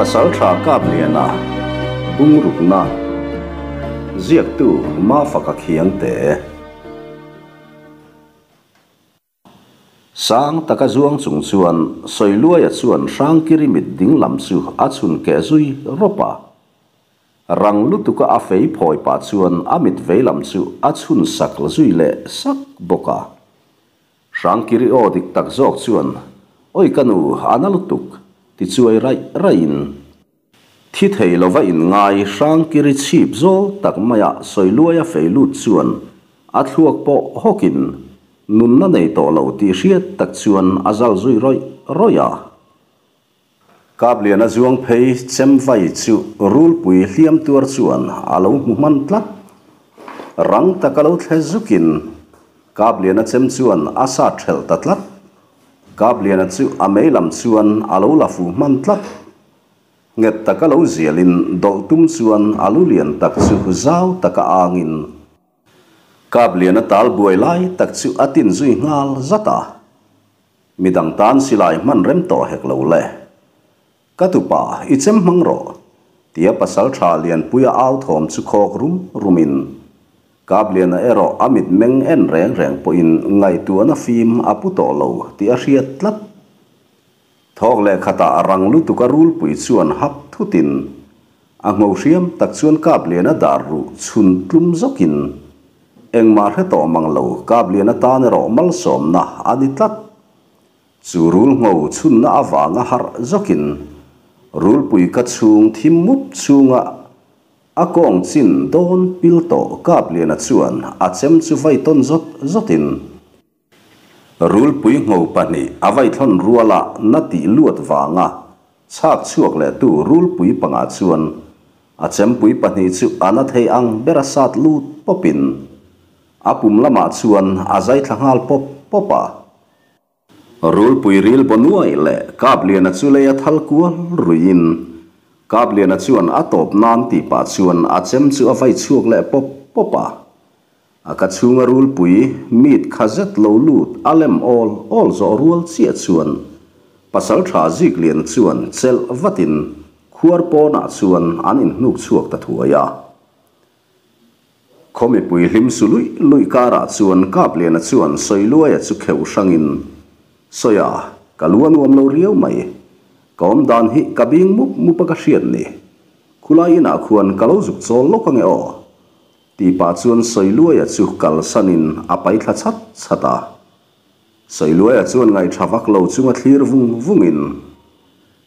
Pasaltha Kapliana Bungrukna Ziaktu Mafaka Khiangte. Sang taka zuang chung chuan Sawiluaia chuan Hrangkiri mit ding lam chu a chhun keh zui rawp a. Rang lutuka a fei phawi pah chuan a mit vei lam chu a chhun sak zui leh sak bawk a. Hrangkiri aw dik tak zawk chuan, Awi ka nu, a na lutuk, ti chuai raih raihin. Thi thei lova inngai Hrangkiri chhip zawl tak maia Sawiluaia fei lut chuan a thluak pawh hawkin nunna nei tawh lo tih hriat tak chuan a zal zui rawih rawih a. Kapliana zuang phei chem vai chu rulpui hliam tuar chuan a lo hmu hman tlat. Rang taka lo thle zukin Kapliana chem chuan a sat hrelh ta tlat. Kapliana chu a mei lam chuan a lo la fuh hman tlat. Nghet taka lo zialin dawlh tum chuan a lu lian tak chu zau taka angin Kapliana tal buai lai tak chu a tin zui nghal zat a. Midang tan silai hman rem tawh hek lo le. Ka tupa, i chem hmang rawh, tia pasaltha Lianpuia au thawm chu khawk rum rumin Kapliana erawh a mitmeng en reng reng pawhin ngaihtuahna fim a pu tawh lo tih a hriat tlat. Thawk leh khatah rang lutuk a rulpui chuan hap thutin a ngho hriam tak chuan Kapliana dar ruh chhun tlum zawkin engmah hre tawh mang lo Kapliana tan erawh malsawmna a ni tlat. Chu rul ngho chhunna avanga harh zawkin rulpui ka chhung thim mup chhunga a kawng chin dawn pil tawh Kapliana chuan a chem chu vai tawn zawt zawtin Rulpui ngho pahnih a vaithlawn ruala na tih luat vanga chhak chhuak leh tu rulpui panga chuan a chempui pahnih chu a na thei ang ber a sat lut pawpin a pum lamah chuan a zai thla nghal pawp pawp a. Rulpui ril baw nuai leh Kapliana chu lei a thal kual ruiin Kapliana chuan a tawp nan tih pah chuan a chem chu a vai chhuak leh pawp pawp a. A ka chhunga rulpui meat kha zet lo lut a lem awl awl zawh rual chiah chuan Pasaltha Zikliana chuan chelh vatin khuar pawnah chuan an inhnuk chhuak ta thuai a. Khaw mipui hlim su luih luih karah chuan Kapliana chuan Sawiluaia chu kheuh hrangin, Sawia, ka lu a nuam lo riau mai. Ka awm dan hi ka bing mup mup a ka hriat ni. Khulai inah khuan ka lo zuk chawl lawk ange aw. Tih pah chuan Sawiluaia chu kalsanin a pai thla chhat chhat a. Sawiluaia chuan ngaihṭha vak lo chunga thlir vung vungin,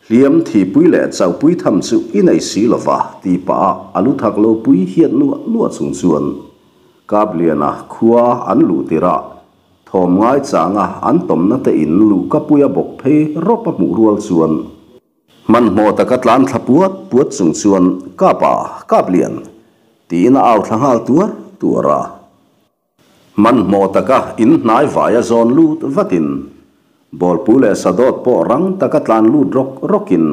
Hliam thihpui leh chauhpui tham chu i nei si lo va, tih pah a a lu thak lo pui hiat nuah nuah chung chuan Kapliana khua an luh tirh a, thawm ngai changa an tawmna te in luhkapuia bawk phei rawp a hmuh rual chuan, Hmanhmawh taka tlan thla puat puat chung chuan Ka pa, Kaplian! tiin a au thla nghal tuar tuar a. Hmanhmawh taka in hnai vaia zawn lut vatin Bawlpu leh Sadawt pawh rang taka tlan lut rawk rawkin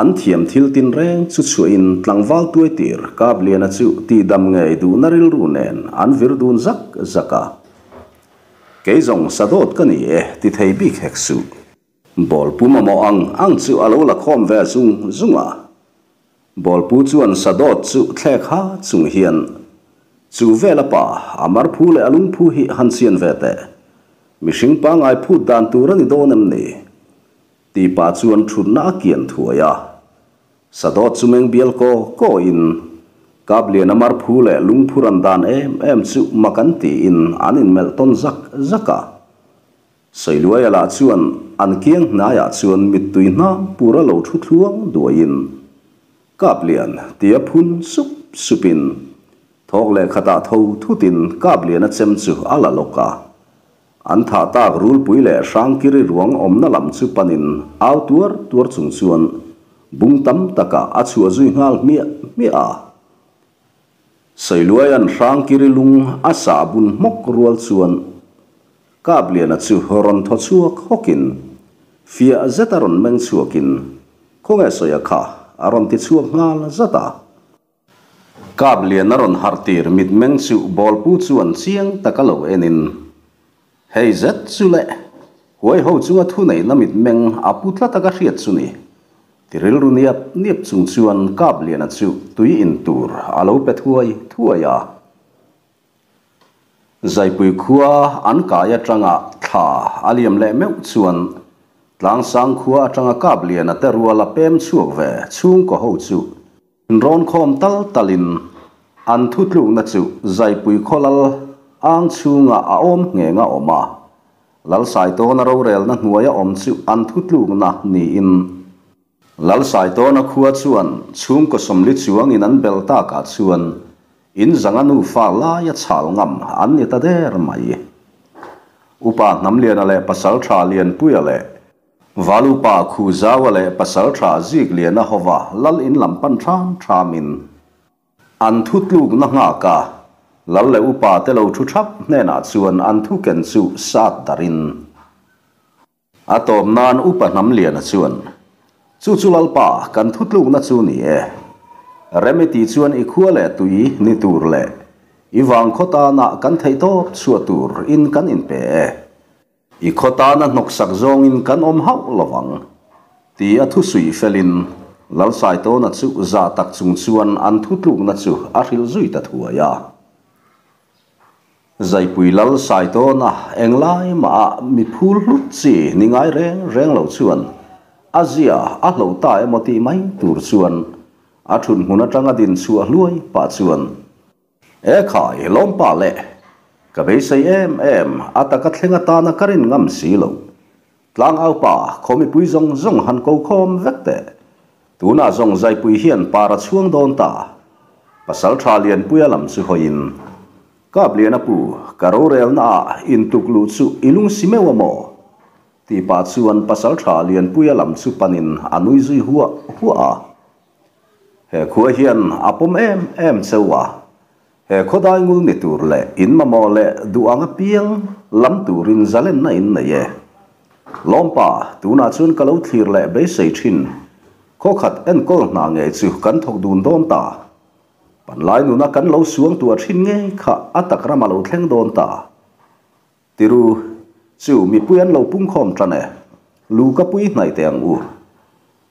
an thiam thil tinreng chu chhuahin tlangval tuaitir Kapliana chu tihdam ngei duhna rilru nen an vir dun zak zak a. Kei zawng Sadawt ka ni e ti thei bik hek suh. Bawlpu mamawh ang ang chu a lo la khawm ve zung zung a. Bawlpu chuan Sadawt chu thlek ha chung hian, Chu vela pa, a marphu leh a lungphu hi han chian ve teh. Mihring pangngai phut dan tur a ni dawn em ni? Ti pa chuan thutna a kian thuai a. Sadawt chu meng bial kaw kawiin, Kapliana marphu leh lungphu ran dan em em chu mak an tiin an inmelh tawn zak zak a. Sawiluaia lah chuan an kiang hnaiah chuan mittui hnam pura lo thu thluang duaiin, Kaplian, tia phun sup supin, thawk leh khatah tho thutin Kapliana chem chu a la lawk a. An thah tak rulpui leh Hrangkiri ruang awmna lam chu panin au tuar tuar chung chuan bung tam takah a chhuah zui nghal hmiah hmiah a. Sawiluaia'n Hrangkiri lung a sah bun hmawk rual chuan Kapliana chu rawn thaw chhuak hawkin, fiah zeta rawn meng chhuakin, Khawnge sawia kha? a rawn ti chhuak nghal zat a. Kapliana rawn harh tir mitmeng chu Bawlpu chuan chiang taka lo enin, Hei zet chu le, huai ho chunga thuneihna mitmeng a pu tlat a ka hriat chu ni. Ti rilru niap niap chung chuan Kapliana chu tui in tur a lo pe thuai thuai a. Zaipui khua an kai atanga thla a liam leh meuh chuan Tlangsang khua atanga Kapliana te rual a pem chhuak ve chhungkaw ho chu rawn khawm tal talin an thutlukna chu Zaipui khaw lal ang chhungah a awm ngheng a awm a. Lalsaitawna rorelna hnuaia awm chu an thutlukna niin Lalsaitawna khua chuan chhungkaw 40 chuangin an bel takah chuan in zanga nufa laia chhal ngam an ni ta der mai. Upa Hnamliana leh Pasaltha Lianpuia leh Valupa Khuzaua leh Pasaltha Zikliana hova lal in lam pan ṭham ṭhamin An thu tlukna nghak a, lal leh upa te lo thu thap hnenah chuan an thu ken chu sat darhin a tawp nan Upa Hnamliana chuan, Chu chu Lalpa, kan thu tlukna chu ni e. Rem i tih chuan i khua leh tui ni tur leh i vangkhaw tanah kan theihtawp chhuah tur in kan inpe e. I khaw tana hnawksak zawngin kan awm hauh lo vang, ti a thusuih felin Lalsaitawna chu zah tak chung chuan an thutlukna chu a hrilh zui ta thuai a. Zaipui Lalsaitawna englai mah ah mi phul hlut chi ni ngai reng reng lo chuan a zia a hloh ta emaw tih mai tur chuan a thut hmun atanga din chhuah hluai pah chuan E khai, lawmpa leh ka beisei em em, a taka thleng atana ka rin ngam si lo. Tlangaupa, khaw mipui zawng zawng han ko khawm vek teh. Tunah zawng Zaipui hian par a chhuang dawn ta. Pasaltha Lianpuia lam chu hawiin, Kapliana pu, ka rorelna ah intuk luh chu i lung si meuh a maw? Tih pah chuan Pasaltha Lianpuia lam chu panin a nui zui huah huah a. He khua hian a pawm em em cheu a, he khawdai ngul ni tur leh in mamawh leh duh ang apiang lam turin zalenna in nei e. Lawmpa, tunah chuan ka lo thlir leh beisei thin. Khaw khat enkawl hna ngei chu kan thawk dun dawn ta. Panlai nuna kan lo suang tuah thin ngei kha a tak ram a lo thleng dawn ta. Tiru, chu mipui an lo pungkhawm tan e, lu ka pui hnaih teh ang u,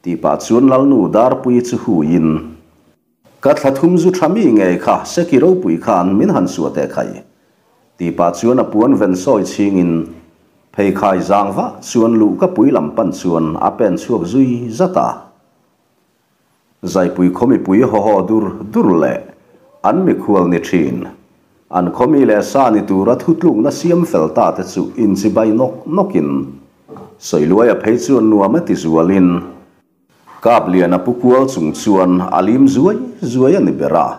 tih pah chuan Lalnu Darpuii chu huiin, Ka thla thum zu tha mi ngei kha Seki ropui khan min han suah teh khai, tih pah chuan a puan ven sawi chhingin pheikhai zang vah chuan luh ka pui lam pan chuan a pen chhuak zui zat a. Zaipui khaw mipui haw haw dur dur leh an mikhual ni thin. An khaw mi leh sa ni tura thutlukna siam fel ta te chu inchibai nawk nawkin Sawiluaia phei chuan nuam a ti zualin Kapliana pu kual chung chuan a lim zuai zuai a ni ber a.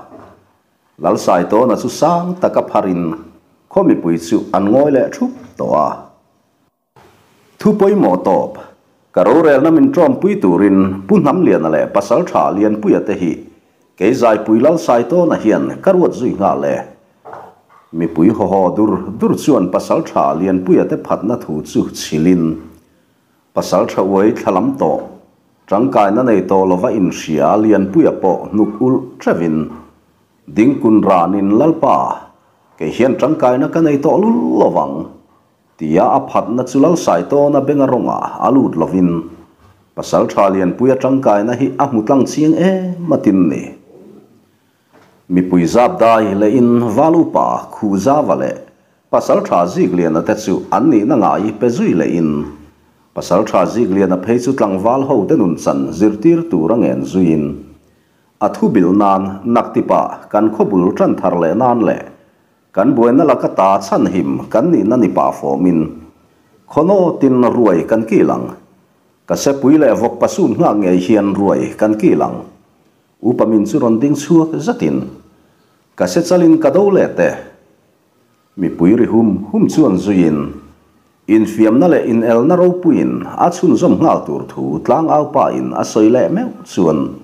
Lalsaitawna chu sang taka pharin khaw mipui chu an ngawi leh thup tawh a. Thu pawimawh tawp, ka rorelna min ṭawmpui turin Pu Hnamliana leh Pasalṭha Lianpuia te hi kei Zaipui Lalsaitawna hian ka ruat zui nghal e. Mipui haw haw dur dur chuan Pasalṭha Lianpuia te phatna thu chu chhilin Pasalṭha uai thla lam tawh, ṭangkaina nei tawh lova inhria Lianpuia pawh hnuk ulh ṭeuhin Dingkun ranin Lalpa, kei hian ṭangkaina ka nei tawh lul lovang. Tia a phatna chu Lalsaitawna benga rawngah a lut lovin Pasalṭha Lianpuia ṭangkaina hi a hmu tlang chiang em a tin ni. Mipui zap dai lehin Valupa, Khuzava leh Pasalṭha Zikliana te chu an nihna ngai pe zui lehin Pasalṭha Zikliana phei chu tlangval ho te nunchan zirtir tur a ngen zuiin a thu bilh nan naktipa kan khawbul ṭan thar leh nan leh Kan buaina laka ta chhanhim kan nihna ni pah fawmin khawnawtin ruai kan kil ang. Ka sepui leh vawk pasut nghak ngei hian ruai kan kil ang. Upa min chu rawn ding chhuak zatin ka se chalin ka do let e. Mipui ri hum hum chuan zuiin infiamna leh inelna ropuiin a chhunzawm nghal tur thu tlangaupa in a sawi leh meuh chuan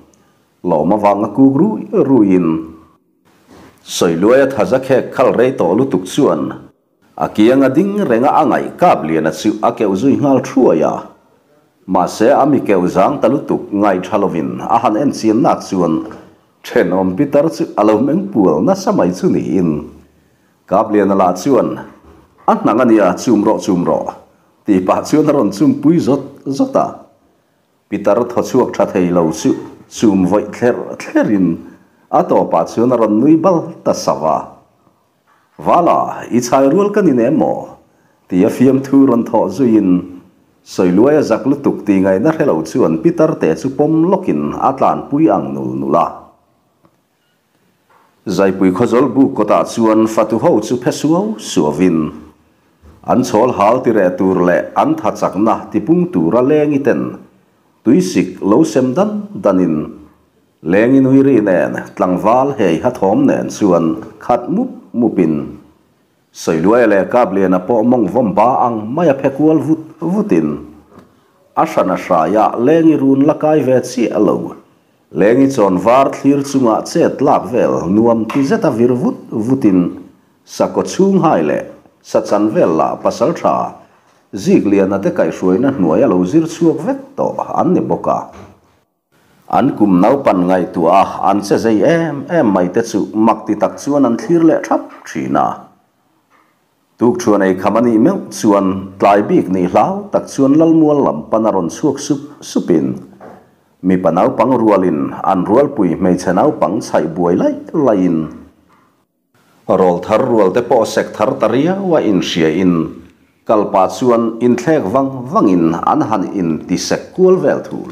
lawm avanga kuk rui ruiin Sawiluaia thaza khek khal rei tawh lutuk chuan a kianga ding renga a ngaih Kapliana chu a keuh zui nghal thuai a. Mahse a mi keuh zang ta lutuk ngaih tha lovin a han en chian nak chuan thenawm pitar chu a lo meng pual nasa mai chu niin Kapliana lah chuan a hnang a nia chum rawh chum rawh tih pah chuan a rawn chum pui zawt zawt a. Pitar thaw chhuak tha thei lo chu chum vawih thler thlerin a tawpah chuan a rawn nui bal ta sauh a. Vala, i chhai rual ka ni nem maw? Tia fiamthu rawn thawh zuiin Sawiluai a zak lutuk tih ngaihna hre lo chuan pitar te chu pawm lawkin a tlanpui ang nul nul a. Zaipui Khawzawl buk kawtah chuan fatu ho chu phe suau suauin an chhawl hal ti reh tur leh an tha chakna tipung tura lengi ten tuisik lo sem dan danin lengi nui ri nen tlangval hei ha thawm nen chuan khat mup mupin Sawiluaia leh Kapliana pawh mawng vawm ba ang maia phe kual vut vutin a hran a hraia lengi run la kai ve chiah lo. Lengi chawn var thlir chunga chet lak vel nuam ti zeta vir vut vutin sakaw chhung hai leh sa chan vel lah pasal tha Zikliana te kaihhruaina hnuai a lo zir chhuak vek tawh an ni bawk a. An kum naupan ngaihtuah a an che zei em em mai te chu mak ti tak chuan an thlir leh thap thin a. Tukṭhuan ei kham a nih meuh chuan tlai bik nih hlau tak chuan Lalmual lam pan a rawn chhuak sup supin mipa naupang rualin an rualpui hmeichhe naupang chhaih buai laih laihin rawlthar rual te pawh sek thar ta riau a inhriain kalpa chuan inthlek vang vangin an han inti sek kual vel thul.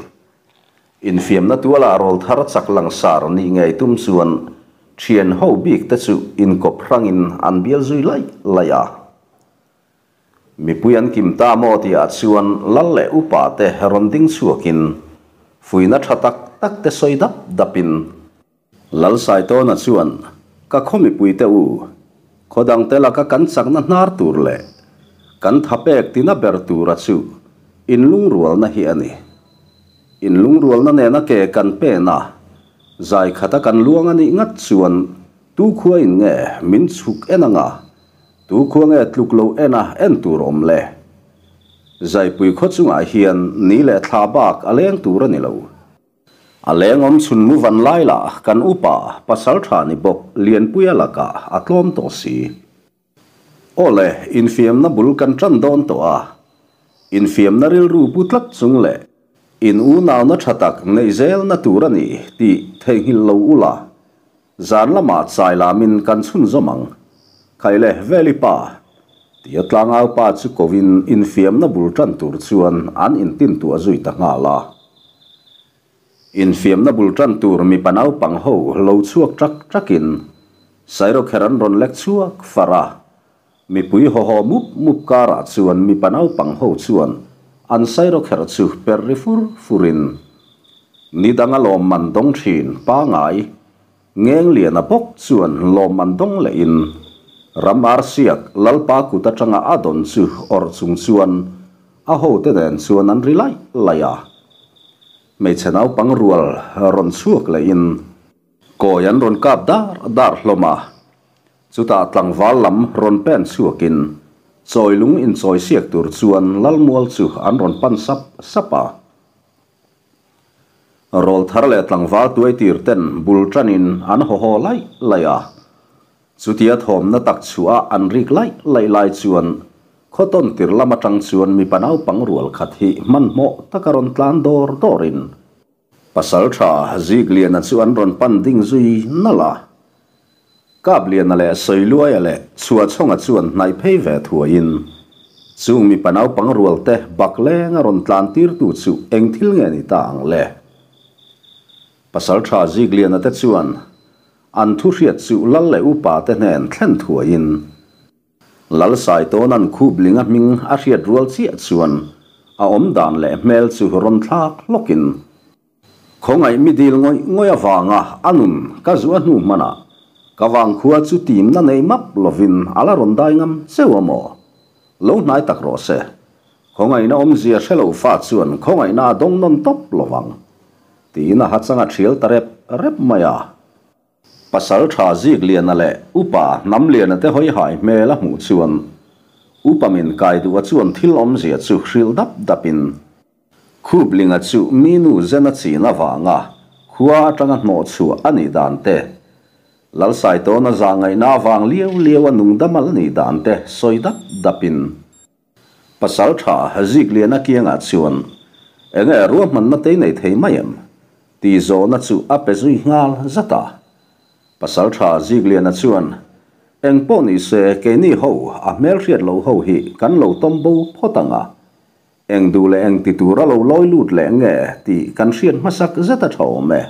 Infiamna tualah rawlthar chak langsar nih ngei tum chuan thian ho bik te chu inkawp hrangin an bial zui laih laih a. Mipui an kim ta maw tihah chuan lal leh upa te rawn ding chhuakin fuihna tha tak tak te sawi dap dapin, Lal Saitawna chuan, Ka khaw mipuite u, khaw dangte laka kan chakna hnar tur leh kan thapek tina ber tura chu inlungrualna hi a ni. Inlungrualna nena ke kan pen a, zai khata kan luang a nih ngat chuan tu khuain nge min chhuk en anga, tu khua nge tluk lo ena en tur awm le? Zaipui khaw chungah hian ni leh thla bak a leng tur a ni lo. A leng awm chhun mu van lai lah kan upa pasal tha ni bawk Lianpuia lakah a tlawm tawh si. Aw le, infiamna bul kan tan dawn tawh a, infiamna rilru pu tlat chung leh in unauna tha tak neih zelna tur a ni tih theihnghilh lo ula, zan lamah chai lamin kan chhunzawm ang. Khaile Veli pa, tia tlangau pa chu kovin infiamna bul tan tur chuan an intintuah zui ta nghal a. Infiamna bul tan tur mipa naupang ho lo chhuak ṭak ṭakin Sairawkher an rawn lek chhuak far a. Mipui haw haw mup mup karah chuan mipa naupang ho chuan an Sairawkher chu per ri fur furin ni danga lawmman dawng ṭhin pangai Ngengliana bawk chuan lawmman dawng lehin ram arsiak Lalpa kut aṭanga a dawn chu awrh chung chuan a hote nen chuan an ri laih laih a. Hmeichhe naupang rual rawn chhuak lehin kawi an rawn kap dar dar hlawm a. Chutah tlangval lam rawn pen chhuakin chawilung inchawisiak tur chuan Lalmual chu an rawn pan sap sap a. Rawlthar leh tlangval tuaitir ten bul tanin an haw haw laih laih a. Chutia thawmna tak chhuah a an rik laih laih lai chuan khawtawn tir lam atang chuan mipa naupang rual khat hi hmanhmawh taka rawn tlan dawr dawrin Pasaltha Zikliana chu an rawn pan ding zui nalh a. Kapliana leh Sawiluaia leh Chhuahchhawnga chuan hnaih phei ve thuaiin chung mipa naupang rualte bak lenga rawn tlan tirtu chu eng thil nge ni ta ang le? Pasaltha Zikliana te chuan an thu hriat chu lal leh upa te hnen thlen thuaiin Lal Saitawna'n Khuplinga hming a hriat rual chiah chuan a awm dan leh hmel chu rawn thlak hlawkin Khawngaih mi dil ngawih ngawih avanga a nun ka zuah hnu hmanah ka vangkhua chu timna nei map lovin a la rawn dai ngam cheu a maw? Lo hnai tak rawh se. Khawngaihna awmzia hre lo fa chuan khawngaihna a dawng nawn tawp lovang. Tiin a hachang a thial ta rep rep mai a. Pasal tha Zikliana leh Upa Hnamliana te hawi hai hmel a hmuh chuan Upa min kai duh a chuan thil awmzia chu hrilh dap dapin Khuplinga chu mi nu zen a chin avanga khua atanga hnawh chhuah a nih dan te, Lalsaitawna zahngaihna avang liau liau a nung dam al nih dan te sawi dap dapin Pasaltha Zikliana kiangah chuan Enge ruahmanna te i nei thei mai em? Tih zawhna chu a pe zui nghal zat a. Pasalṭha Zigliana chuan, Eng pawh ni se keini ho a hmelhriat loh ho hi kan lo tawm bo phawt ang a. Eng duh leh eng ti tura lo lawi lut leh nge tih kan hriat hmasak zet a ṭha awm e.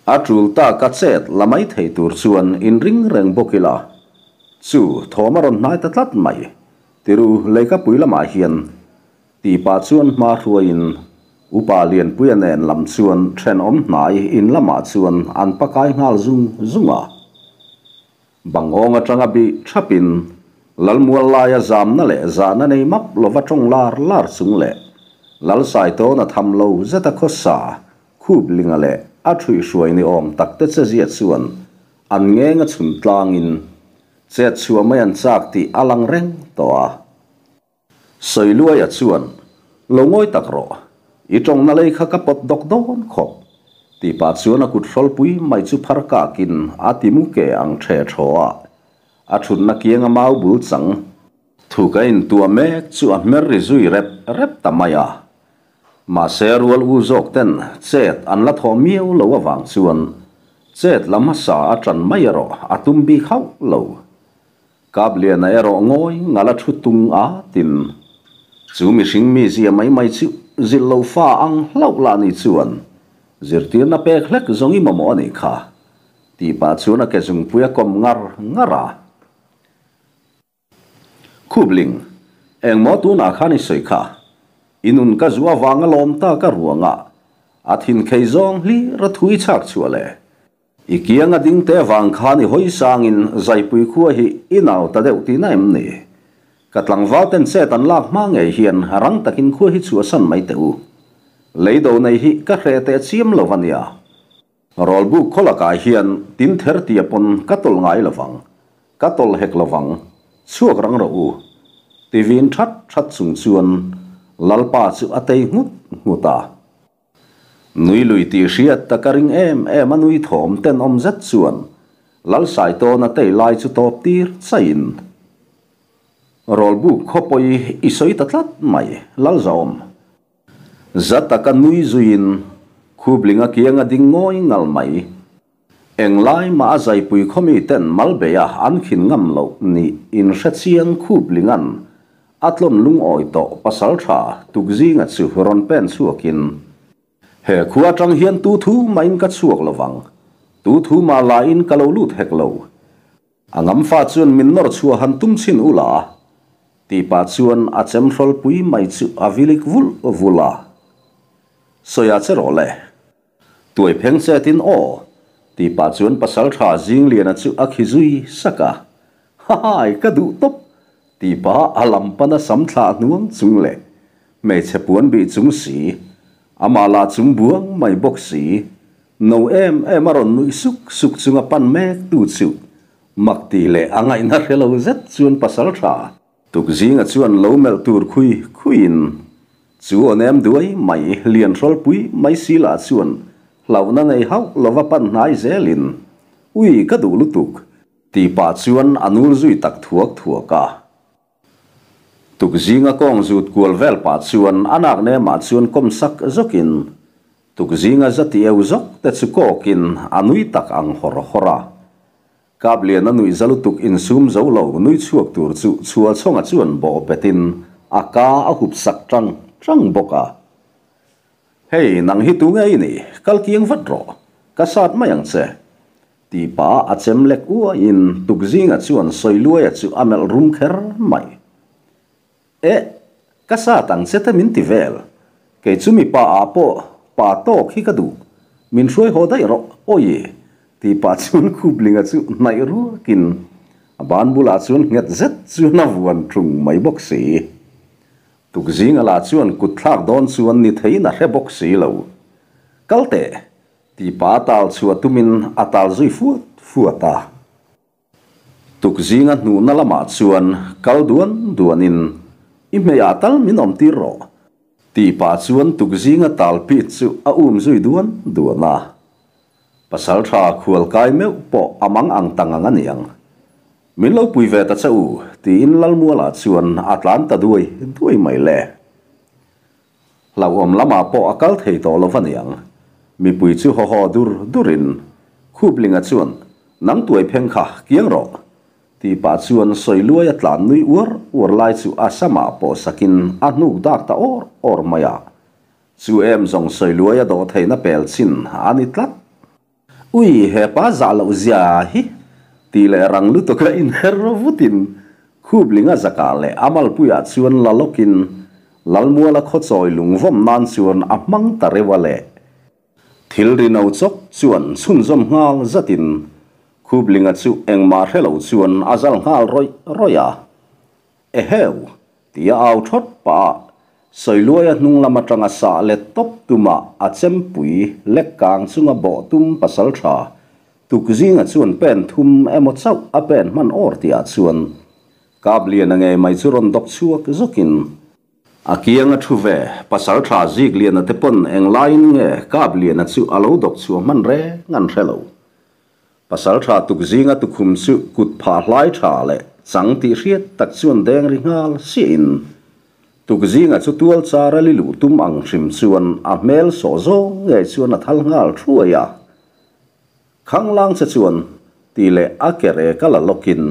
A ṭul taka chet la mai thei tur chuan inring reng bawk ila. Chu thawm a rawn hnai ta tlat mai. Tiru leikapui lamah hian tih pah chuan hma hruaiin Upa Lianpuia nen lam chuan ṭhenawm hnai in lamah chuan an pakai nghal zung zung a. Bangawng aṭanga bih ṭhapin Lalmual laia zamna leh zahna nei map lova ṭawng lar lar chung leh Lalsaitawna tham lo zeta khawsa Khup Linga leh a ṭhuihhruai ni awm takte che zia chuan an ngeng a chhun tlangin chet chhuah mai an chak tih a lang reng tawh a. Sawiluaia chuan, Lo ngawi tak rawh, i tawngna lei kha ka pawt dawk dawn khawp, tih pah chuan a kut hrawlpui mai chu phar kakin a ti mu ke ang ṭhe ṭhaw a, a ṭhutna kianga mau bul chang thuk a intuah mek chu a hmer ri zui rep rep ta mai a. Mahse rual u zawk ten chet an la thawh miau lo avang chuan chet la hmasa a ṭan mai erawh a tum bik hauh lo. Kapliana erawh ngawi ngal a thu tung a tin, chu mihring mizia mai mai chu zilh lo fa ang hlauh lah ni chuan zirtirna pek hlek zawng i mamawh a nih kha, tih pah chuan a ke zungpui a kawm ngar ngar a. Khupling, engmaw tunah khan i sawi kha? I nun ka zu avanga lawm ta ka ruangah a thin khei zawng hlir a thu i chhak chhuah le. I kianga ding te vang khan i hawi sangin Zaipui khua hi i nau ta deuh tihna em ni? Ka tlangval ten chet an lak hma ngei hian rang takin khua hi chhuahsan mai teh u. Leido nei hi ka hreh teh chiam lo a nia. Rawlbuk khaw lakah hian tin ther tia pawn ka tawlh ngai lovang. Ka tawlh hek lovang. Chhuak rang rawh u. Ti vin that that chung chuan Lalpa chu a tei nghut nghut a. Nui lui tih hriat tak a ring em em a nui thawm tenawm zet chuan Lalsaitawna tei lai chu tawp tir chaihin Rawlbuk khawpawi i sawi ta tlat mai Lalzawm. Za taka nui zuiin Khuplinga kianga ding ngawi ngal mai. Englai mah a zaipui khawmi ten malbeia an khin ngam loh nih inhre chiang Khuplinga'n A tlawn lungawi tawh pasaltha tukzinga chu rawn pen chhuakin, He khua atang hian tu thu mahin ka chhuak lovang, tu thu mah lahin ka lo lut hek lo. A ngamfa chuan min nawr chhuah han tum chhin ula a tih pah chuan a chem hrawlpui mai chu a vilik vulh vulh a. Sawi a che rawh le. Tuai pheng chetin aw! Tih pah chuan pasaltha Zingliana chu a khi zui sak a. Hahai, ka duh tawp! Tih pah a lam pana sam thlah hnuang chung leh hmeichhe puan bih chung si, amah lah chung buang mai bawk si, no em em a rawn nuih suk suk chunga pan mek tu chu mak tih leh a ngaihna hre lo zet chuan pasaltha Tukzinga chuan lo melh tur khui khuiin chu aw nem duai mai lian hrawlpui mai si lah chuan hlauhna nei hauh lova pan hnai zelin Ui ka duh lutuk tih pah chuan a nul zui tak thuak thuak a. Tukzinga kawng zut kual vel pah chuan a nak nemah chuan kawm sak zawkin Tukzinga zati eu zawk te chu kawkin a nui tak ang hawr hawr a. Kapliana nuih za lutuk insum zo lo nui chhuak tur chu Chhualchhawnga chuan bawh petin a ka a hup sak tang tang bawk a. Hei, nang hi tunge i nih? Kal kiang vat rawh. Ka sat mai ang che. Tih pah a chem lek uaiin tukzinga chuan Sawiluaia chu a melh rum kher mai. Eh, ka sat ang che te min ti vel. Kei chu mipa ah pawh pa tawk hi ka duh. Min hruai haw daih rawh, awi! Tih pah chuan Khuplinga chu hnaih ruakin a ban bulah chuan nghet zet chuan a vuan ṭung mai bawk si. Tukzinga lah chuan kut thlak dawn chuan ni theiin a hre bawk si lo. Kal teh! Tih pah a tal chhuah tumin a tal zui fuat fuat a. Tukzinga hnuhna lamah chuan kal duan duanin, I hmeiah tal min awm tir rawh, tih pah chuan tukzinga tal pit chu a um zui duan duan a. Pasaltha khual kai meuh pawh a mang ang ta ngang a niang. Min lo pui ve ta che u, tiin Lalmuala chuan a tlan ta duai duai mai le. Hlauhawm lamah pawh a kal thei tawh lo va niang. Mipui chu haw haw dur durin Khuplinga chuan, Nang tuai pheng kha kiang rawh! Tih pah chuan Sawiluai a tlan nui uar uar lai chu a samah pawh sakin a hnuk dak ta awr awr mai a. Chu em zawng Sawiluai a dawh theihna pel chin a ni tlat. Ui, he pa zah loh zia hi! Tih leh rang lutuk a inher vutin Khuplinga zakah leh a malpuiah chuan la lawkin Lalmuala khawchawi lungvawm nan chuan a hmang ta reuh a le. Thil ri no chawk chuan chhunzawm nghal zatin Khuplinga chu engmah hre lo chuan a zal nghal rawih rawih a. Eheu! Tia au thawt pah a, Sawiluaia hnung lam atanga sah let tawp tuma a chempui lek kang chunga bawh tum pasal tha tukzinga chuan pen thum emaw chauh a pen hman awr tihah chuan Kapliana ngei mai chu rawn dawk chhuak zawkin a kianga thu ve pasal tha Zikliana te pawn englaiin nge Kapliana chu a lo dawk chhuah hman reng an hre lo. Pasalṭha tukzinga tukhum chu kut phah hlai ṭha leh chang tih hriat tak chuan deng ri nghal siahin tukzinga chu tual char a li luh tum ang hrim chuan a hmel sawh zawng ngei chuan a thal nghal thuai a. Khanglang che chuan tih leh a ke rek a la lawkin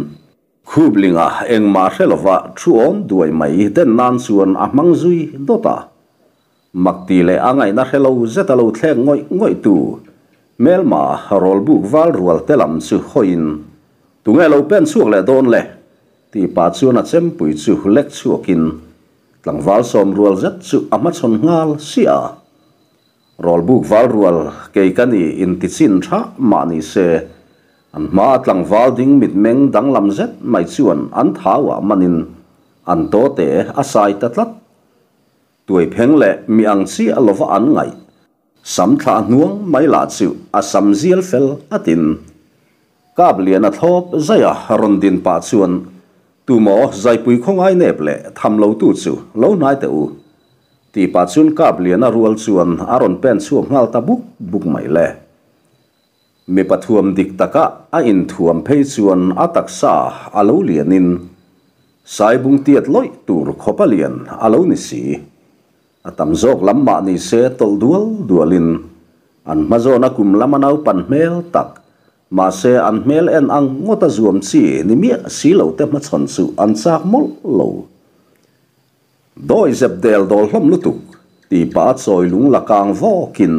Khuplinga engmah hre lova thu awm duai mai den nan chuan a hmang zui dawt a. Mak ti leh a ngaihna hre lo zet a lo thlek ngawih ngawih tu hmelma rawlbuk val rual te lam chu hawiin, Tunge lo pen chhuak leh dawn le? tih pah chuan a chempui chu lek chhuakin tlangval sawm rual zet chu a hmachhawn nghal siah a. Rawlbuk val rual kei ka ni intichin tha mah ni se, an hmaa tlangval ding mitmeng danglam zet mai chuan an thauah manin an tawte a sai ta tlat. Tuai pheng leh mi ang chiah lova an ngaih. Sam thlah hnuang mai lah chu a sam zial fel atin. Kap lian a thlawp zaih a rawn din pah chuan Tumaw zaipui khawngai nep leh tham lo tu chu lo hnai teh u. Tih pah chuan kap lian a rual chuan a rawn pen chhuak nghal ta buk buk mai le. Mipa thuam dik taka a inthuam phei chuan a taksa a lo lianin Saibung tiat lawih tur khawpa lian a lo ni si. A tam zawk lam mah ni se tawlh dual dualin an hma zawna kum lama naupan hmel tak, mahse an hmel en ang ngawta zuam chi ni miah si lo te hmachhawn chu an chak mawlh lo. Dawi zep del dawl hlawm lutuk tih pah a chawi lung la kang vawkin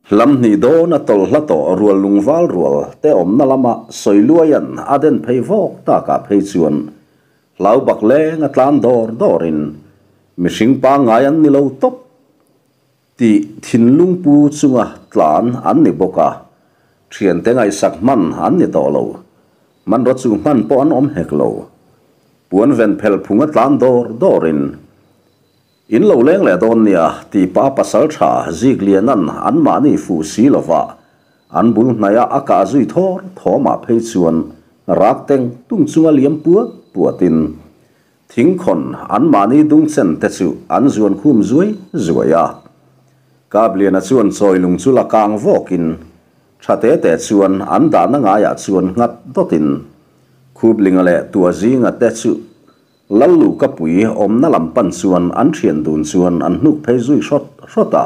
Hlam hnih dawn a tawlh hla tawh rual lungval rual te awmna lama Sawiluaia'n a den phei vawk takah phei chuan hlau bak leng a tlan dawr dawrin mihring pangngai an ni lo tawp tih thinlung pu chunga tlan an ni bawk a, thiante ngaihsak hman an ni tawh lo. Hmanraw chu hman pawh an awm hek lo. Puan ven phelh phunga tlan dawr dawrin In lo leng leh dawn nia, tih pa pasal tha Zikliana'n anmahni fuh si lova an bul hnaia a kah zui thawr thawmah phei chuan rak teng tung chunga liam puat puatin thingkhawn anmahni dungchen te chu an zuan khum zuai zuai a. Kapliana chuan chawilung chu la kang vawkin tha te te chuan an dahna ngaiah chuan nghat dawtin Khuplinga leh Tuazinga te chu Lallu ka pui awmna lam pan chuan an thian dun chuan an hnuk phei zui hrawt hrawt a.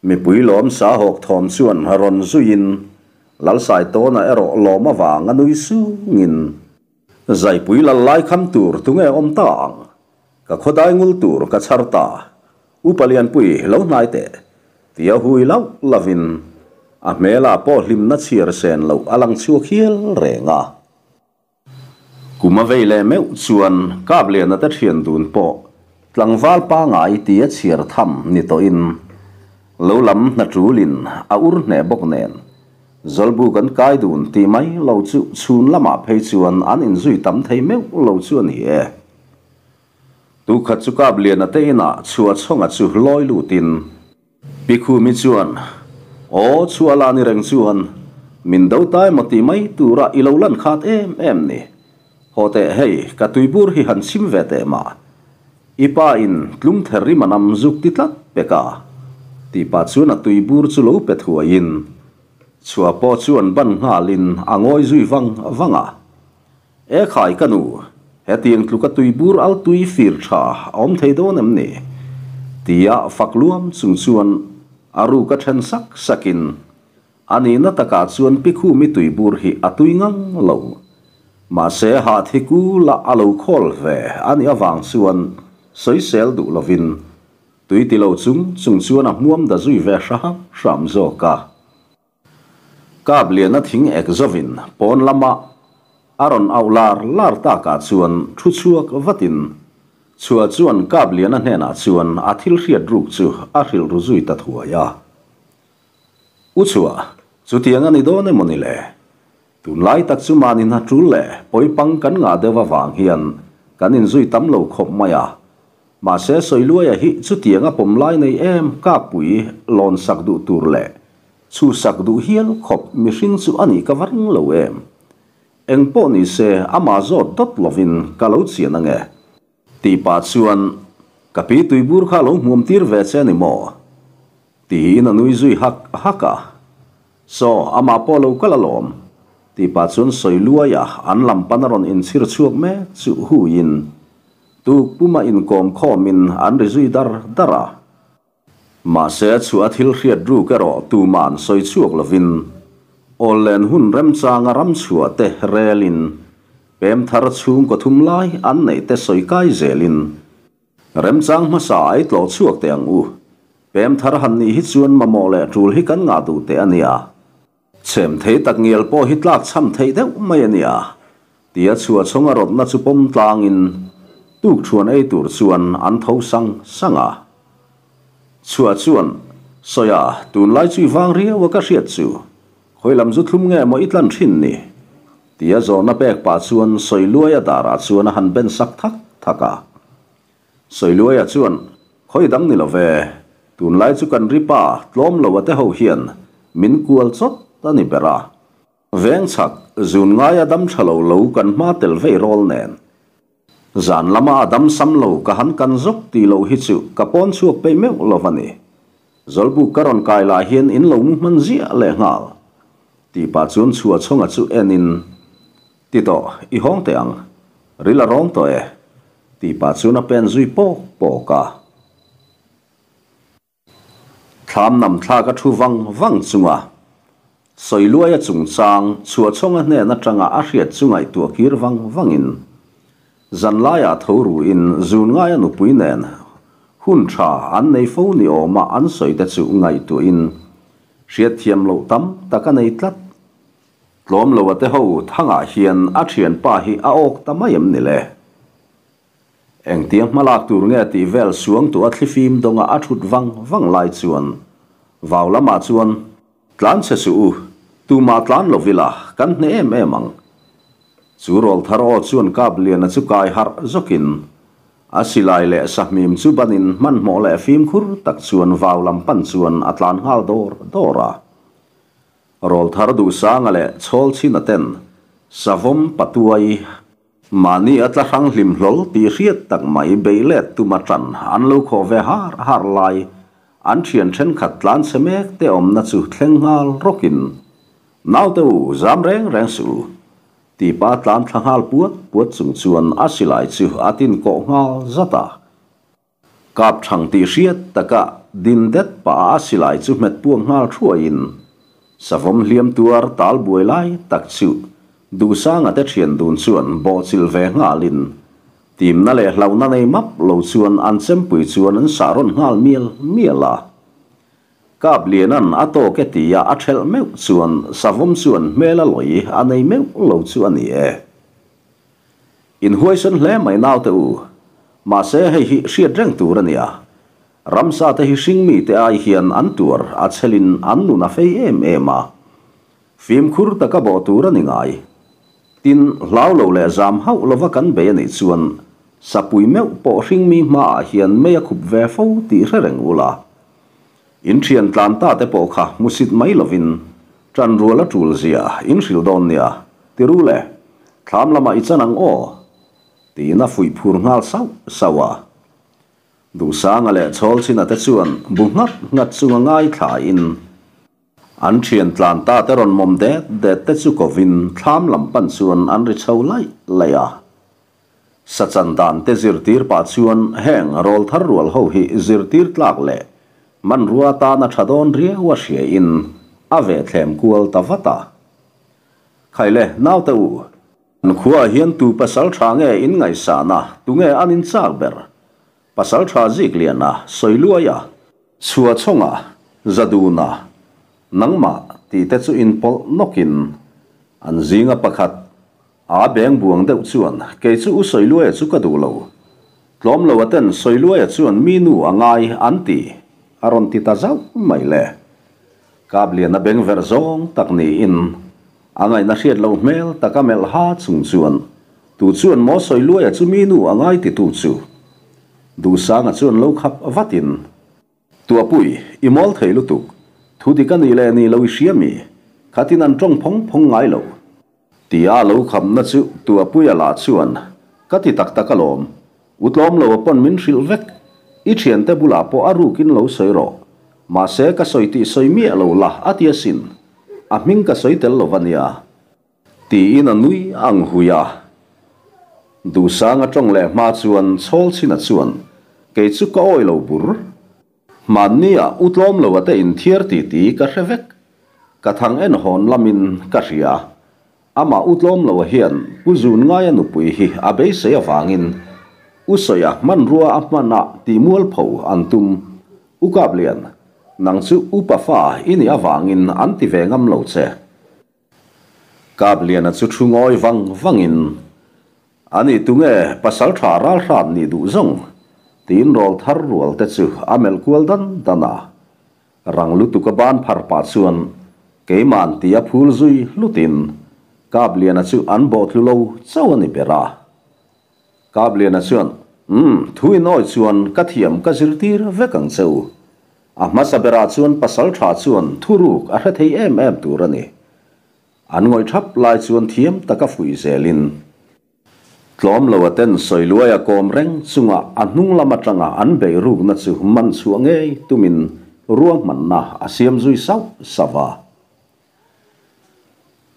Mipui lawm sa hawk thawm chuan rawn zuiin Lalsaitawna erawh lawm avang a nui sungin, Zaipui lal lai kham tur tunge awm ta ang? Ka khawdai ngul tur ka chhar ta. Upa Lianpui lo hnai teh, tia hui lauh lovin a hmelah pawh hlimna chhiar sen loh a lang chhuak hial reng a. Kum a vei leh meuh chuan Kapliana te thian dun pawh tlangval pangai tia chhiar tham ni tawhin lo lam hna tulin a ur hneh bawk nen Zawlbu kan kai dun tih mai lo chu chhun lamah phei chuan an inzui tam thei meuh lo chu a ni e. Tukhat chu Kapliana te inah Chhuahchawnga chu lawi lutin Pi Khumi chuan, Aw, chhuah la ni reng chuan, min do tai maw tih mai tura i lo lan khat em em ni. Haw teh hei, ka tuibur hi han chim ve teh mah. I pa in tlum ther rim a nam zuk ti tlat pek a, tih pah chuan a tuibur chu lo pe thuaiin, chhuah pawh chuan ban nghalin a ngawi zui vang vang a. E khai ka nu, hetiang tluka tuibur al tui fir tha a awm thei dawn em ni? Tia fak luam chung chuan a ruka then sak sakin, A nihna takah chuan Pi Khumi tuibur hi a tui ngang lo. Mahse hah thi kula a lo khawl ve a nih avang chuan sawisel duh lovin tui ti lo chung chung chuan a hmuam da zui ve hram hram zawk a. Kap liana thing ek zovin pawn lama a rawn auh lar lar takah chuan thu chhuak vatin Chhuah chuan Kap liana hnenah chuan a thil hriat ruk chu a hrilh ru zui ta thuai a. U Chhuah, chutiang a ni dawn emaw ni le? Tunlai tak chu mahni hna tul leh pawipang kan ngah deuh avang hian kan inzui tam lo khawp mai a. Mahse Sawiluaia hi chutianga pawm lai nei em Kappui lawn sak duh tur leh chhuhsak duh hial khawp mihring chu a nih ka va ring lo em. Engpawh nise amah zawt dawt lovin ka lo chian ange. Tih pah chuan, Ka pi tuibur kha lo hmuam tir ve che a ni maw? Tiin a nui zui hak hak a. Saw, amah pawh lo kal alawm. Tih pah chuan sawi luai a, an lam pan a rawn inchhir chhuak mek chu huiin tuk puma inkawm khawmin an ri zui dar dar a. Mahse, chu a thil hriat ruk erawh tuma'n sawi chhuak lovin, awllen hun remchanga ram chhuah te relin, pem thar chhungkaw thum lai an neih te sawi kai zelin, remchang hmasa ai tlawh chhuak teh ang u, pem thar han nih hi chuan mamawh leh tul hi kan ngah duh teh a nia. Chhem thei tak ngial pawh hi tlak chham theih deuh mai a nia, tia chhuah chhawng a rawtna chu pawm tlangin tukṭhuan ei tur chuan an tho sang sang a. Chhuah chuan, Sawi a, tunlai chu i vang riau a ka hriat chu, khawi lam zu thlum nge maw i tlan thin ni? tia zawhna pek pah chuan Sawiluaia darah chuan a han ben sak thak thak a. Sawiluaia chuan, Khawi dang ni lo ve, tunlai chu kan ri pa tlawm lo a te ho hian min kual chawt a ni ber a. Veng chhak zun ngaia dam tha lo lo kan hma tel vei rawl nen. Zan lama a dam sam lo ka han kan zawk tih loh hi chu ka pawn chhuak peih meuh lo a ni. Zawlbuk ka rawn kai lah hian in lo mu hman ziah leh nghal. Tih pah chuan Chhuahchawnga chu en in, Ti tawh, i hawng teh ang. Ril a rawng tawh e. Tih pah chuan a pen zui pawk pawk a. Thlam nam thlak a thu vang vang chunga Sawiluaia chungchang Chhuahchawnga hnen atanga a hriat chu ngaihtuah kir vang vangin zanlaiah tho ruin Zungaia nupui nen hun tha an nei fo ni awma an sawi te chu ngaihtuahin hriatthiam loh tam tak a nei tlat. Tlawm lo a te ho thangah hian a thianpa hi a awk ta mai em ni le? Engtiang hmalak tur nge tih vel suangtu a thlifim dawnga a thut vang vang lai chuan vau lamah chuan, Tlan che suh u, tumah tlan lo ila kan hneh em em ang. Chu rawlthar aw chuan Kapliana chu kai harh zawkin a silai leh sahmim chu banin hmanhmawh leh fimkhur tak chuan vau lam pan chuan a tlan nghal dawr dawr a. Rawlthar Duhsanga leh Chhawlchhina ten Savawm Patuai mahni a tla hrang hlim hlawl tih hriat tak mai beih let tuma ṭan an lo khawh ve har har lai an ṭhian ṭhenkhat tlan chhe mek te awmna chu thleng nghal rawkin, Naute u, zam reng reng suh u, tih pa tlan thla nghal puat puat chung chuan a silai chu a tin kawh nghal zat a. Kap thang tih hriat taka din det pah a silai chu hmet puak nghal thuaiin savawm hliam tuar tal buai lai tak chu Duhsanga te thian dun chuan bawhchilh ve nghalin timna leh hlauhna nei map lo chuan an chempui chuan an sah rawn nghal mial mial a. Kap Lianan a tawk e tia a thelh meuh chuan savawm chuan hmel a lawi a nei meuh lo chu a ni e. In huaisen hle mai naute u. Mahse hei hi hriat reng tur a nia. Ramsa te hi hringmi te ai hian an tuar a chhelin an nun a fei em em a. Fimkhur taka bawh tur a ni ngai. Tin, hlau lo leh zam hauh lova kan bei a nih chuan sapui meuh pawh hringmi hmaah hian mei a khup ve fo tih hre reng ula. In thian tlan ta te pawh kha hmusit mai lovin ṭan rual a ṭul zia in hrilh dawn nia, ti ru le, thlam lamah i chan ang aw, tiin a fuih phur nghal sauh sauh a. Duhsanga leh Chhawlchhina te chuan bu nghat nghat chunga ngaithlain an thian tlan ta te rawn mawm det det te chu kovin thlam lam pan chuan an ri chho laih laih a. Sa chan dan te zirtir pah chuan heng rawlthar rual ho hi zirtir tlak leh hmanrua atana tha dawn riau a hria in a ve thlem kual ta vat a. Khai le, naute u, kan khuaah hian tu pasal tha nge in ngaihsan a, tunge an in chak ber? Pasal tha Zikliana, Sawiluaia, Chhuahchawnga, Zaduna, nangmah tih te chu inpawlh nawkin an zinga pakhat A beng buang deuh chuan, Kei chu U Sawiluaia chu ka duh lo. Tlawm lo a ten Sawiluaia chuan mi nu a ngai an ti, a rawn ti ta zauh mai le. Kapliana beng verh zawng tak niin a ngaihna hriat loh hmel taka melh ha chung chuan, Tu chuan maw Sawiluaia chu mi nu a ngai titu chu? Duhsanga chuan lo khap vatin, Tuahpui, i mawl thei lutuk. Thu dik a nih leh nih lo i hria mi? Khatin an tawng phawng phawng ngai lo. Tia lo khamna chu Tuahpuia lah chuan, Ka ti tak tak alawm. U tlawm lo a pawn min hrilh vek. I thiante bulah pawh a rukin lo sawi rawh. Mahse ka sawi tih sawi miah lo la a ti asin. A hming ka sawi tel lo va nia. Tiin a nui ang hui a. Duhsanga tawng leh hma chuan Chhawlchhina chuan, Kei chu ka awi lo bur. Hmannia u tlawm lo a te inthiar ti ti ka hre vek. Ka thang en hawn lamin ka hria. Amah u tlawm lo a hian Pu Zun Ngaia nupui hi a beisei avangin U Sawia hmanrua a hman a tih mualpho an tum. U Kaplian, nang chu upa fa i nih avangin an ti ve ngam lo che. Kapliana chu thu ngawi vang vangin, A nih tunge pasal tha ralhrat nih duh zawng? tiin rawl thar rual te chu a melh kual dan dan a. Rang lutuk a ban phar pah chuan keima'n ti a phul zui hlutin Kapliana chu an bawh tlu lo chauh a ni ber a. Kapliana chuan, Umm, thu inawi chuan ka thiam ka zirtir vek ang che u. A hmasa berah chuan pasal tha chuan thuruk a hre thei em em tur a ni. An ngawih thap lai chuan thiam taka fuih zelin tlawm lo a ten sawiluai a kawm reng chunga a hnung lam atanga an beih rukna chu man chhuah ngei tumin ruahmanna a siam zui sauh sauh a.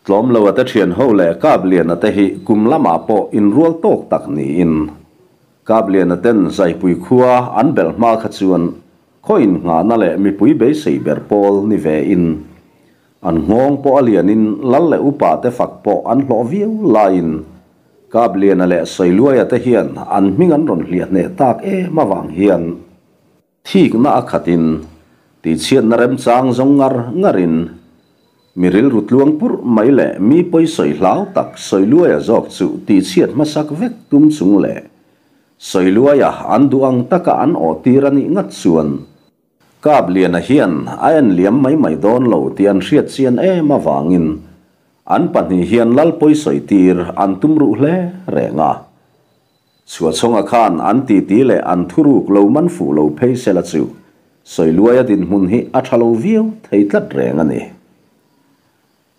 Tlawm lo a te thian ho leh Kapliana te hi kum lamah pawh inrual tawk tak niin Kapliana ten Zaipui khua an belh hma kha chuan khaw innghahna leh mipui beisei ber pawl ni ve in an nghawng pawh a lian in lal leh upa te fak pawh an hlawh viau laiin Kapliana leh Sawiluaia te hian an hming an rawn hliah hneh tak em avang hian Thikna a khatin, tihchhiatna remchang zawng ngar ngarin, mi rilru tluang purh mai leh mi pawi sawi hlau tak Sawiluaia zawk chu tihchhiat hmasak vek tum chung leh Sawiluaia an duh ang taka an awhtir a nih ngat chuan Kapliana hian a en liam mai mai dawn lo tih an hriat chian em avangin an pahnih hian lal pawi sawitir an tum ruh hle reng a. Chhuahchhawnga khan an titi leh an thuruk lo man fuh lo phei sela chu Sawiluaia dinhmun hi a tha lo viau thei tlat reng a ni.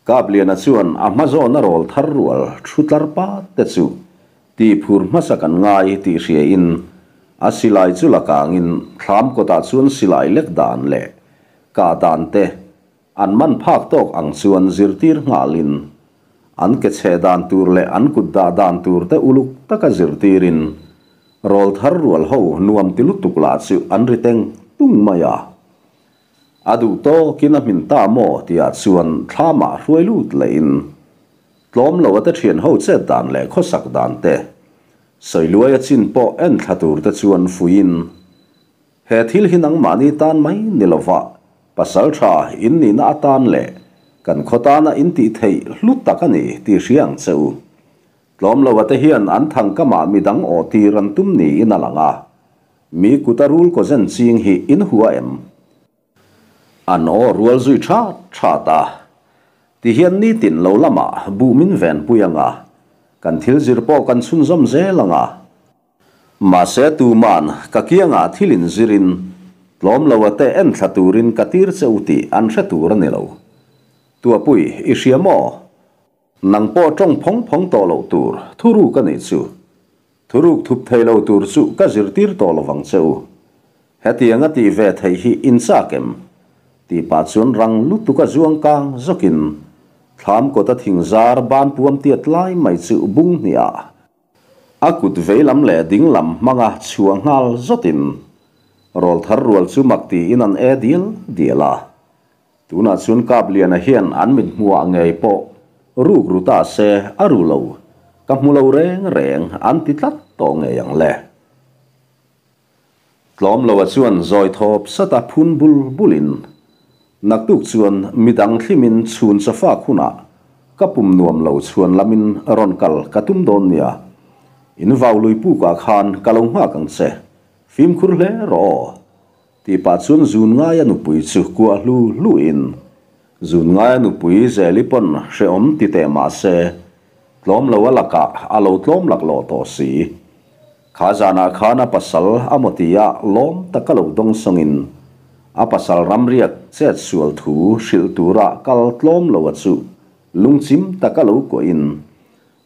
Kapliana chuan a hma zawna rawl thar rual thu tlar pat te chu tih phur hmasa kan ngai tih hriain a silai chu la kangin thlam kawtah chuan silai lek dan leh kah dan te An man phak tawk ang chuan zirtir nghalin, an ke chhe dan tur leh an kut dah dan tur te uluk taka zirtirin, rawl thar rual ho nuam ti lutuk lah chu an ri teng tung mai a. A duh tawkin a hmin ta maw tihah chuan thlamah hruai lut lehin, tlawm lo a te thian ho chet dan leh khawsak dan te, sawiluai a chin pawh en thla tur te chuan fuiin, He thil hi nangmahni tan mai ni lova, pasal tha in nihna atan leh kan khaw tana in tih theih hlu tak a ni tih hria ang che u. Tlawm lo ate hian an thangkamah midang awh tir an tum niin a lang a, mi kuta rul kaw zen ching hi in hua em? An aw rual zui that that a, tihian nitin lo lamah buh min venpui ang a, kan thil zir pawh kan chhunzawm zel ang a, Mahse tuman ka kiangah thil in zirin tlawm lo a te en thla turin ka tir che u tih an hre tur a ni lo. Tuahpui, i hria maw? Nang pawh tawng phawng phawng tawh loh tur thuruk a nih chu. Thuruk thup thei lo tur chu ka zirtir tawh lovang che u. Hetiang a tih ve theih hi in chak em? Tih pah chuan rang lutuk a zuang kang zawkin thlam kawta thingzar ban puam tiat lai mai chu bung hniah. A kut veilam leh dinglam hmanga chhuah nghal zawtin rawlthar rual chu mak tiin an e dial dial a. Tunah chuan Kapliana hian an mit hmuhah ngei pawh ruk ru ta se a ru lo, ka hmu lo reng reng an ti tlat tawh ngei ang le. Tlawm loa chuan zawi thawp sata phun bul bulin, Naktuk chuan midang thlimin chhun chawfak hunah ka pum nuam lo chhuan lamin rawn kal ka tum dawn nia. In vau lui pukah khan ka lo nghak ang che, fimkhur hle rawh aw. Tih pah chuan zun ngaia nupui chu kuah hlu hluin, Zun ngaia nupui Zeli pawn hrehawm ti teh mah se, tlawm loa lakah a lo tlawm laklawh tawh si. Kha zanah khan a pasal a maw tia lawm taka lo dawng sawngin a pasal ramriak chet sual thu hrilh tura kal tlawm lo a chu lungchim taka lo kuahin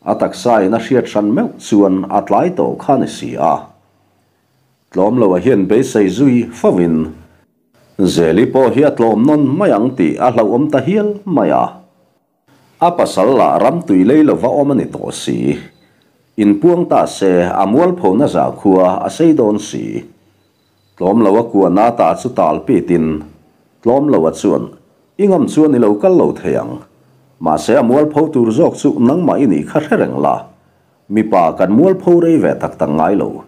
a taksa in a hriat hran meuh chuan a tlai tawh kha ni si a. Tlawm lo a hian beisei zui fovin Zeli pawh hi a tlawm nawn mai ang tih a hlauhawm ta hial mai a. A pasal lah ram tui lei lova awm a ni tawh si. Inpuang ta se a mualphona zakhua a sei dawn si. Tlawm lo a kuahna ta chu tal pitin tlawm lo a chuan i ngam chuan i lo kal lo thei ang. Mahse a mualpho tur zawk chu nangmah i nih kha hre reng la. Mipa kan mualpho rei ve tak tak ngai lo.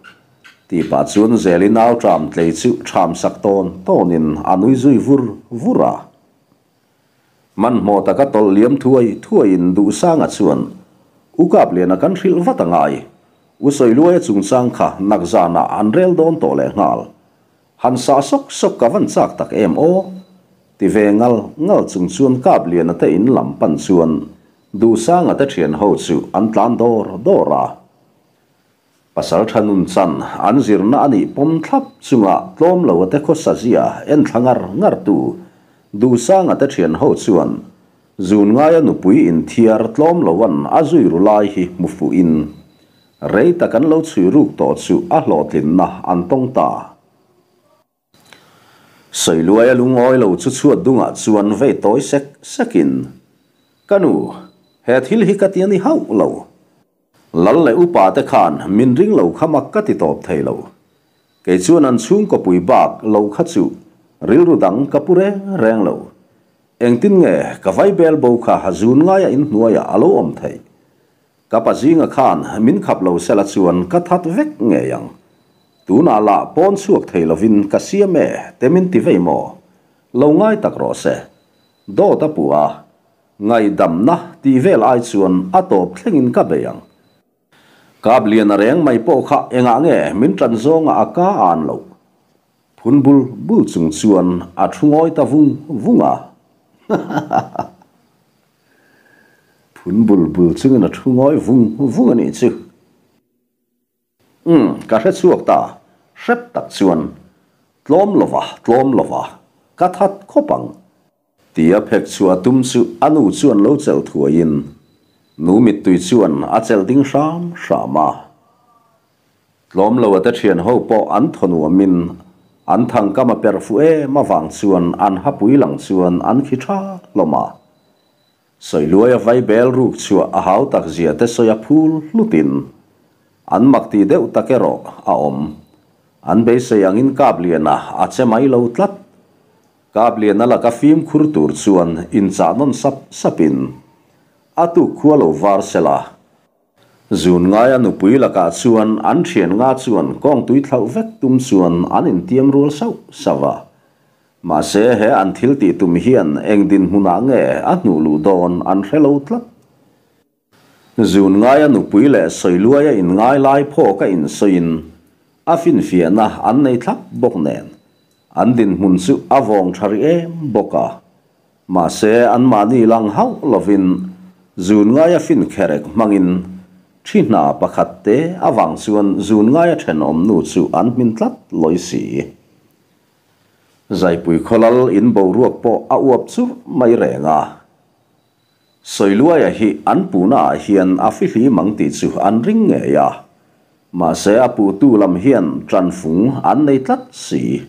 Tih pah chuan Zeli nau ṭam tlei chu ṭham sak tawn tawnin a nui zui vur vur a. Hmanhmawh taka tawlh liam thuai thuaiin Duhsanga chuan, U Kapliana kan hrilh vat a ngai. U Sawiluaia chungchang kha nakzanah an rel dawn tawh leh nghal. Han sah sawk sawk ka van chak tak em aw? Ti ve ngal ngal chung chuan Kapliana te in lam pan chuan Duhsanga te thian ho chu an tlan dawr dawr a. Pasaltha nun chan an zirna a nih pawm thlap chunga tlawm lo ate khawsa zia en thla ngar ngar tu Duhsanga te thian ho chuan zun ngaia nupui inthiar tlawm loan a zui ru lai hi hmu fuh in rei tak an lo chhui ruk tawh chu a hlawhtlinna an tawng ta. Sawiluaia lungawi lo chu chhuat dungah chuan vei tawi sek sek in, Ka nu, he thil hi ka ti a ni hauh lo. Lal leh upa te khan min ring lo kha mak ka ti tawp thei lo. Kei chuan an chhungkaw pui bak lo kha chu rilru dang ka pu reng reng lo. Engtin nge ka vaibel bo kha zun ngaia inhnuaiah a lo awm theih? Ka pa zinga khan min khap lo sela chuan ka that vek ngei ang. Tunah lah pawn chhuak thei lovin ka siam e te min ti vei maw? Lo ngai tak rawh se. Dawt a puh a, ngaihdamna tih vel ai chuan a tawp thlengin ka bei ang. Kap lian a reng mai pawh kha engah nge min tan zawnga a ka an loh? Phun bul bul chung chuan a thu ngawi ta vung vung a. Phun bul bul chungin a thu ngawi vung vung a nih chu. Umm, ka hre chhuak ta, hrep tak chuan tlawm lova, tlawm lova, ka that khawp ang. Tia phek chhuah a tum chu a nu chuan lo chelh thuaiin nu mittui chuan a chelh ding hram hram a. Tlawm lo a te thian ho pawh an thaw nuamin an thangkam a perh fuh em avang chuan an hapui lang chuan an khi tha hlawm a. Sawiluaia vaibel ruk chhuah a hau tak zia te sawi a phul hlutin an mak ti deuh tak erawh a awm. An beisei angin Kapliana a che mai lo tlat. Kapliana laka fimkhur tur chuan inchah nawn sap sapin a tuk khua lo var sela. Zun ngaia nupui lakah chuan an thian nga chuan kawng tui thlauh vek tum chuan an intiam rual sauh sauh a. Mahse he an thil tih tum hian eng dinhmunah nge a hnuh luh dawn an hre lo tlat. Zun ngaia nupui leh sawiluaia inngai lai phawka insawiin a finfiahna an nei thlap bawk nen an dinhmun chu a vawng tha rih em bawk a. Mahse, anmahni lang hauh lovin zun ngaia fin kherek hmangin thi hna pakhat te avang chuan zun ngaia thenawm nu chu an hmin tlat lawi si. Zaipui khawlal in boruak pawh a uap churh mai reng a. Sawiluaia hi an puhna ah hian a fihlim ang tih chu an ring ngei a. Mahse, a puhtu lam hian tanfung an nei tlat si.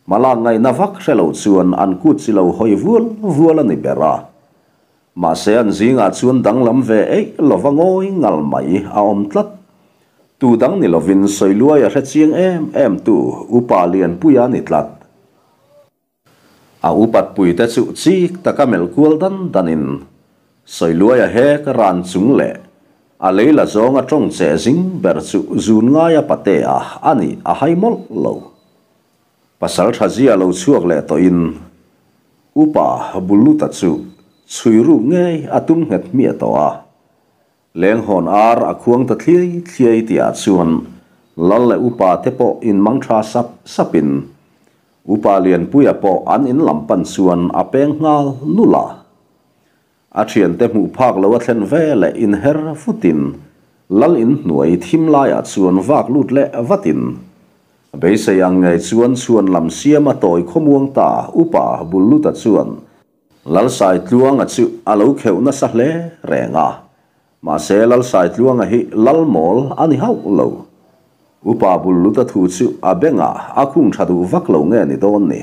Hmalak ngaihna vak hre lo chuan an kut chi lo hawi vual vual a ni ber a. Mahse an zingah chuan danglam ve eih lova ngawi ngal mai a awm tlat. Tu dang ni lovin Sawiluaia hre chiang em em tu Upa Lianpuia a ni tlat. A upat puite chu chik taka melh kual dan danin Sawiluaia hek ran chung leh a lei la zawnga tawng che zing ber chu zun ngaia patea a nih a hai mawlh lo. Pasal tha zia lo chhuak leh tawhin Upa Bulluta chu chhui ruk ngei a tum nghet hmiah tawh a. Lenghawn ar a khuang ta thliai thliai tihah chuan Lal leh Upa te pawh inmang tha sap sapin Upa Lianpuia pawh an in lam pan chuan a peng nghal nulh a. A thiante hmuh phak lo a thlen ve leh inher futin Lal in hnuai thim laiah chuan vak lut leh vatin beisei ang ngei chuan chhuan lam siam a tawi khawmuang ta Upa Bulluta chuan Lalsaitluanga chu a lo kheuh nasa hle reng a, mahse Lalsaitluanga hi lal mawl a ni hauh lo. Upa Bulluta thu chu a bengah a khung tha duh vak lo nge ni dawn ni.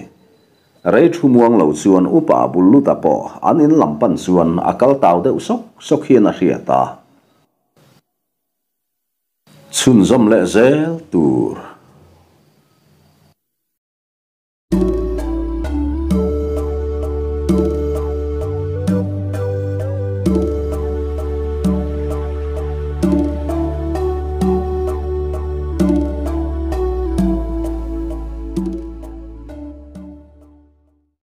Rei thu muang lo chuan Upa Bulluta pawh an in lam pan chuan a kal tau deuh sawk sawk hian a hriat a. Chhunzawm leh zel tur.